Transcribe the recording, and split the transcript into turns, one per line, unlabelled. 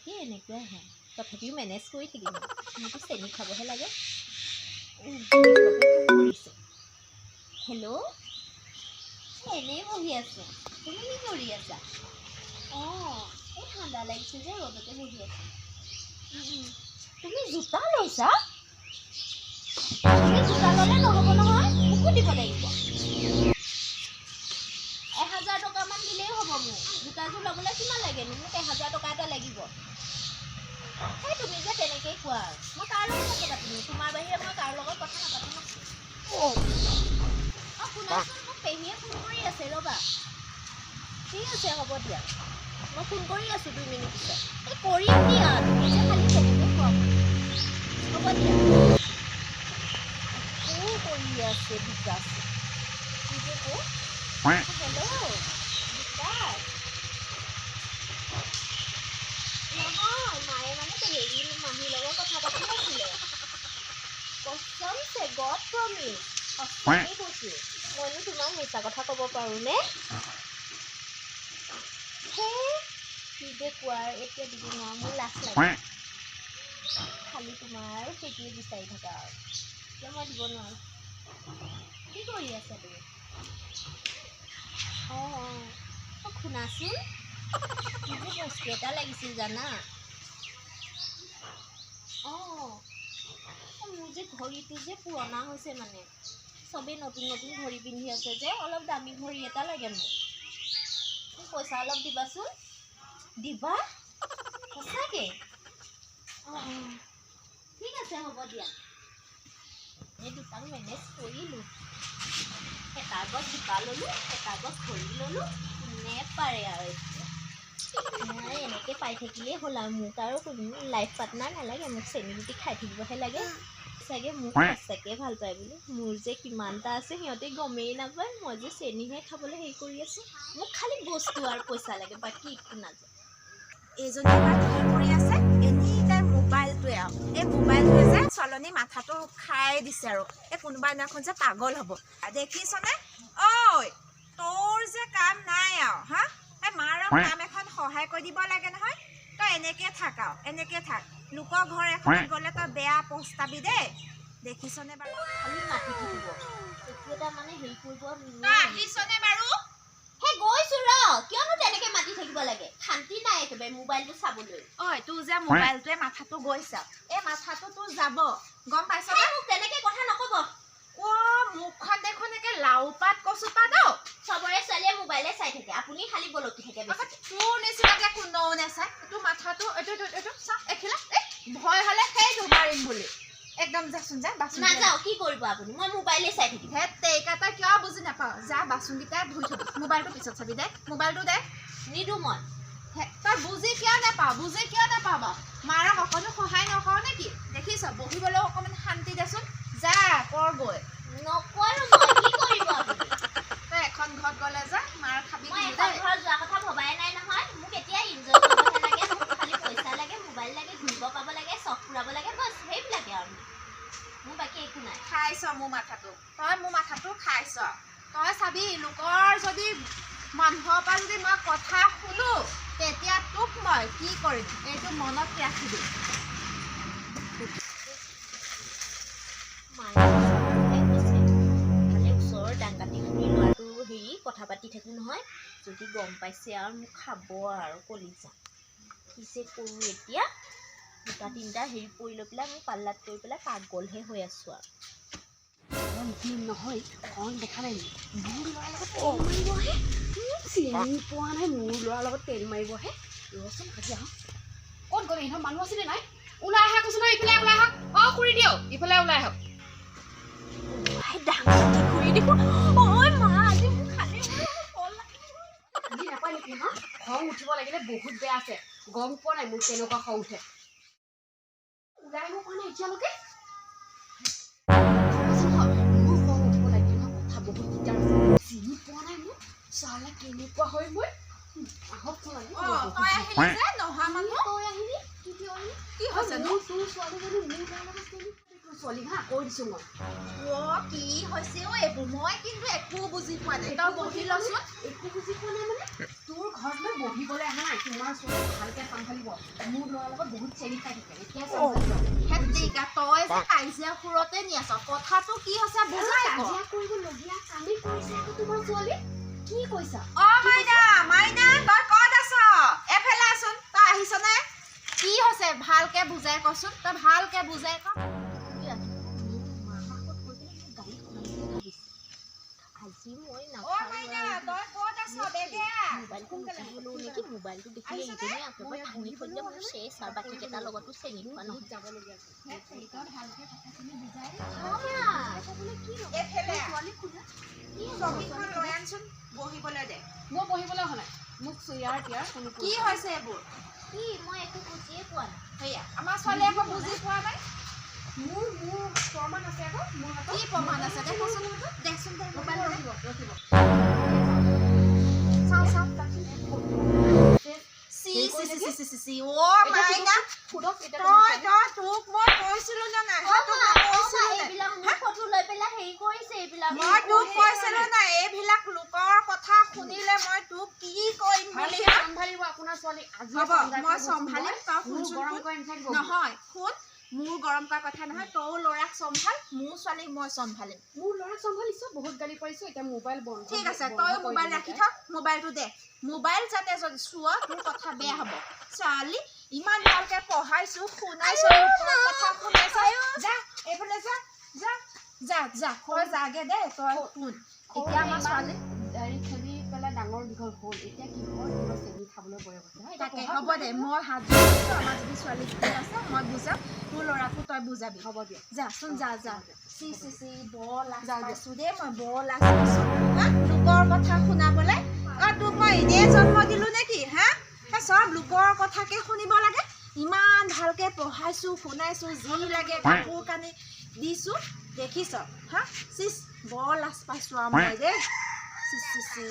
কি এনেকুৱাই হয়, তথাপিও মেনেজ কৰি থাকিম। মোৰতো চেনি খাবহে লাগে। কৰিছে। হেল্ল', এনেই বহি আছোঁ, তুমি কি কৰি আছা? অঁ, এই ঠাণ্ডা লাগিছে যে ৰ'দতে বহি আছোঁ। তুমি জোতা লৈছা? তুমি জোতা ল'লে নহ'ব নহয়, মোকো দিব লাগিব। 1000 টকামান দিলেই হ'ব মোক। জোতাযোৰ ল'বলৈ কিমান লাগেনো? মোক 1000 টকা এটা লাগিব। সেই তুমি যে তেনেকেই কোৱা আৰু মই কাৰ লগত কথা পাতিম? তোমাৰ বাহিৰে মই কাৰো লগত কথা নাপাতো ন। অঁ, শুনাচোন, মোক পেহীয়ে ফোন কৰি আছে, ৰ'বা। ঠিক আছে, হ'ব দিয়া, মই ফোন কৰি আছোঁ 2 মিনিট পিছত। এই কৰিম দিয়া, তুমি যে খালি তেনেকৈ কোৱা। হ'ব দিয়া। আকৌ কৰি আছে বিকাশে। কি যে কওঁ। হেল্ল' বিকাশ, নহয়, মায়ে মানে হেৰি মাহীৰ লগত কথা পাতি আছিলে। কচমছে, গড প্ৰমিছ, সঁচাকৈ কৈছোঁ। মইনো তোমাক মিছা কথা ক'ব পাৰোঁনে? সেই কি যে কোৱা, এতিয়া দিব নোৱাৰোঁ, মোৰ লাজ লাগে। খালি তোমাৰ আৰু সেইটোৱে বিচাৰি থাকা আৰু এতিয়া মই দিব নোৱাৰোঁ। কি কৰি আছা তুমি? অঁ অঁ, শুনাচোন, মোক যে বস্তু এটা লাগিছিল জানা। অঁ, মোৰ যে ঘড়ীটো যে পুৰণা হৈছে, মানে চবেই নতুন নতুন ঘড়ী পিন্ধি আছে যে, অলপ দামী ঘড়ী এটা লাগে মোক। মোক পইচা অলপ দিবাচোন। দিবা সঁচাকৈ? অঁ অঁ, ঠিক আছে, হ'ব দিয়া। এই দুটাক মেনেজ কৰিলোঁ। এটা গছ জোতা ল'লোঁ, এটা গছ ঘড়ী ল'লোঁ। কোনে পাৰে আৰু এতিয়া মই এনেকৈ পাই থাকিলেই হ'ল আৰু। মোক আৰু কোনো লাইফ পাৰ্টনাৰ নালাগে, মোক চেনি গুটি খাই থাকিবহে লাগে। চাগে মোক সঁচাকৈ ভাল পায় বুলি। মোৰ যে কিমানটা আছে সিহঁতে গমেই নাপায়। মই যে চেনিহে খাবলৈ হেৰি কৰি আছোঁ। মোক খালি বস্তু আৰু পইচা লাগে, বাকী একো নালাগে।
এইজনী বা কি কৰি আছে? এনি টাইম মোবাইলটোৱে আৰু। এই মোবাইলটোৱে যে ছোৱালীজনী মাথাটো খাই দিছে আৰু এই কোনোবা দিনাখন যে পাগল হ'ব, দেখিছনে? ঐ, তোৰ যে কাম নাই আৰু, হা? এই মাৰক কাম এখন সহায় কৰি দিব লাগে নহয়। তই এনেকে থাক আৰু এনেকে থাক। লোকৰ ঘৰ এখনত গ'লে তই বেয়া পস্তাবি দেই। দেখিছনে বাৰু?
খালি মাতি থাকিব, একো এটা মানে হেৰি কৰিব
তই
নোৱাৰি।
আহিছনে বাৰু?
সেই গৈছো ৰ। কিয়নো তেনেকে মাতি থাকিব লাগে? শান্তি নাই একেবাৰে মোবাইলটো চাবলৈ।
ঐ, তোৰ যে মোবাইলটোৱে মাথাটো গৈছে, এই মাথাটো তোৰ যাব, গম পাইছ নে?
সেই মোক তেনেকে কথা নক'ব।
অ', মুখখন দেখোন একে লাও পাত কচু পাত অ'।
চবৰে ছোৱালীয়ে মোবাইলে চাই থাকে, আপুনি খালি বলকি থাকে
আকৌ
বেছিকে।
তোৰ নিচিনাকে কোনেও নাচায়। তোৰ মাথাটো এইটো এইটো এইটো চা, এইখিলা। এই ভয় হ'লে সেইটো মাৰিম বুলি। একদম যাচোন, যা বাচন।
নাযাওঁ, কি কৰিব আপুনি? মই মোবাইলে চাই থাকিম।
হে তেৰিকা, তই কিয় বুজি নাপাৱ? যা, বাচনকেইটা ধুই থবি, মোবাইলটো পিছত চাবি দে। মোবাইলটো দে।
নিদো মই।
হে, তই বুজি কিয় নাপাৱ? বুজি কিয় নাপাৱ বাৰু? মাৰক অকণো সহায় নকৰ নেকি? দেখিছ, বহিবলৈও অকণমান শান্তি দেচোন। যা, কৰ গৈ।
নকৰো মই, কি কৰিব আপুনি?
তই এখন ঘৰত গ'লে যা মাৰ খাবি
মই
কিন্তু
এখন
দেই।
ঘৰত যোৱা কথা ভবাই নাই নহয়। মোক এতিয়া ইনজয় কৰিবহে লাগে। মোক খালি পইচা লাগে, মোবাইল লাগে, ঘূৰিব পাব লাগে, চখ ফুৰাব লাগে, বছ সেইবিলাকে আৰু। মোৰ বাকী একো নাই।
খাইছ মোৰ মাথাটো, তই মোৰ মাথাটো খাইছ। তই চাবি, লোকৰ যদি মানুহৰ পৰা যদি মই কথা শুনো, তেতিয়া তোক মই কি কৰিম এইটো মনত ৰাখিবি।
মায়ে সঁচা কৈছে। ইফালে ওচৰৰ দাংকাটি খুৰীৰ ল'ৰাটো হেৰি কথা পাতি থাকোঁ নহয়। যদি গম পাইছে আৰু মোক খাব আৰু কলিজা। কি যে কৰোঁ এতিয়া? দুটা তিনিটা হেৰি কৰি লৈ পেলাই মোৰ পাল্লাত কৰি পেলাই পাগলহে হৈ আছোঁ আৰু।
দিম নহয়, খং দেখা নাই নেকি? মোৰ ল'ৰাৰ লগত তেল মাৰিবহে। চিনি পোৱা নাই, মোৰ ল'ৰাৰ লগত তেল মাৰিবহে। ৰচোন, আজি আহক। ক'ত গ'ল ইহঁত? মানুহ আছেনে নাই? ওলাই আহা কৈছো নহয়, ইফালে ওলাই আহক। অ খুৰী দিয়ক, ইফালে ওলাই আহক।
দাংকাটি খুৰী দেখোন। ঐ মা, আজি মোক খালে।
বুজি নাপায় নেকি হা? খং উঠিব লাগিলে বহুত বেয়া আছে। গম পোৱা নাই মোৰ কেনেকুৱা খং উঠে। ওলাই আহিব পৰা নাই এতিয়ালৈকে। কৈছো নহয়, মোৰ খং উঠিব লাগিলে নহয় কথা বহুত দিগদাৰ আছে। চিনি পোৱা নাই মোক চালা, কেনেকুৱা হয় মই। আহকচোন আজি।
অ, তই আহিলি যে? নহা মানুহ।
তই আহিলি? তই কিয় আহিলি?
কি হৈছে?
মোৰ তোৰ ছোৱালীজনী মোৰ ল'ৰাৰ লগত চেনি, তোৰ ছোৱালী হা, কৈ দিছো মই।
অ, কি হৈছে অ এইবোৰ? মই কিন্তু একো বুজি পোৱা নাই। তই বহি লচোন।
একো বুজি পোৱা নাই মানে? তোৰ ঘৰত মই বহিবলৈ অহা নাই। তোমাৰ ছোৱালী ভালকে চম্ভালিব। মোৰ ল'ৰাৰ লগত বহুত চেনি খাই থাকে। এতিয়া চম্ভালি লওক।
হেত্তেৰিকা, তই যে কাজিয়া সুৰতে নি আছ, কথাটো কি হৈছে বুজাই ক।
কাজিয়া কৰিবলগীয়া কামেই কৰিছে আকৌ তোমাৰ ছোৱালী। কি কৈছা?
অ মাইনা, মাইনা, তই ক'ত আছ? এফালে আছোন, তই আহিছনে? কি হৈছে ভালকে বুজাই কচোন, তই ভালকে বুজাই ক।
মামাকত গৈ পেলাই মোক গালি শুনাম বুলি ভাবিছে। আজি মই
অ মাইনা, তই ক'ত আছ? বেগে আহ।
মোবাইলটো নুঠিবলৈও নেকি? মোবাইলটো দেখিলে এইজনী একেবাৰে ভাঙি থৈ দিলে মোৰ শেষ আৰু বাকীকেইটাৰ লগতো চেনি খোৱা নহয়।
যাবলগীয়া আছে।
তই ভালকে কথাখিনি বুজাই
মা,
এইফালে আহ।
ছোৱালী সোধা।
কি হৈছে?
চকীখন লৈ আনচোন, বহিবলৈ দে।
মই বহিবলৈ অহা নাই। মোক ইয়াৰ ইয়াৰ কোনো
কি হৈছে এইবোৰ?
কি? মই একো বুজিয়ে পোৱা নাই।
সেয়া আমাৰ ছোৱালীয়ে আকৌ বুজি পোৱা নাই।
মোৰ প্ৰমাণ আছে আকৌ মোৰ হাতত।
কি প্ৰমাণ আছে? দেখাচোন, দেচোন দে মোবাইলটো দে।
ৰখিব, ৰখিব।
চাওঁ, চাওঁ। চি চি চি চি চি চি, অ মাইনা।
সোধক এতিয়া।
তই তই তোক মই কৈছিলো নে নাই? হা, তোক মই
অ মা,
কৈছিলো নে?
এইবিলাক মোৰ ফটো লৈ পেলাই হেৰি কৰিছে এইবিলাক।
মই তোক কৈছিলো নাই, এইবিলাক লোকৰ কথা শুনিলে মই তোক কি কৰিম বুলি?
ভালকে
হা?
চম্ভালিব আপোনাৰ ছোৱালী আজি।
হ'ব, মই চম্ভালিম। তই
মোৰ
শুনচোন,
গৰম
শুন।
কৰি নাথাকিব।
নহয়, শুন, মোৰ গৰম কৰা কথা নহয়। তয়ো ল'ৰাক চম্ভাল, মোৰ ছোৱালীক মই চম্ভালিম।
মোৰ ল'ৰাক চম্ভালিছো, বহুত গালি পাৰিছো। এতিয়া মোবাইল বন্ধ।
ঠিক আছে।
বন্ধ
তয়ো
কৰি
মোবাইল
দিম
ৰাখি
এতিয়া।
থাক। মোবাইলটো দে। মোবাইল যাতে যদি চোৱা, তোৰ কথা বেয়া হ'ব। ছোৱালী ইমান ভালকে পঢ়াইছো শুনাইছো, লোকৰ কথা শুনাইছো। যা, এইফালে যা, যা, যা, যা, তই যাগে দে। তই শুন, এতিয়া আমাৰ ছোৱালী
হেৰি খেলি পেলাই ডাঙৰ দীঘল হ'ল, এতিয়া কিহৰ কিবা চেনি খাবলৈ বয়স হৈছে, হা? এতিয়া
তাকে
পঢ়া
হ'ব দে,
শুনা।
মই হাত জোৰিছো। আমাৰ যদি ছোৱালী ভুল আছে মই বুজাম, তোৰ ল'ৰাকো তই বুজাবি।
হ'ব দিয়ক।
যাচোন, যা, যা। চি চি চি, বৰ লাজ
যা, যা।
পাইছো দেই মই, বৰ লাজ পাইছো। হা, লোকৰ কথা শুনাবলৈ। অ তোক মই এনেই জন্ম দিলো নেকি? হা, সেই চব লোকৰ কথাকে শুনিব লাগে? ইমান ভালকে পঢ়াইছো শুনাইছো, যি লাগে কাপোৰ কানি দিছো, দেখিছ? হা, চিচ, বৰ লাজ পাইছো আৰু মই দেই। চি চি চি।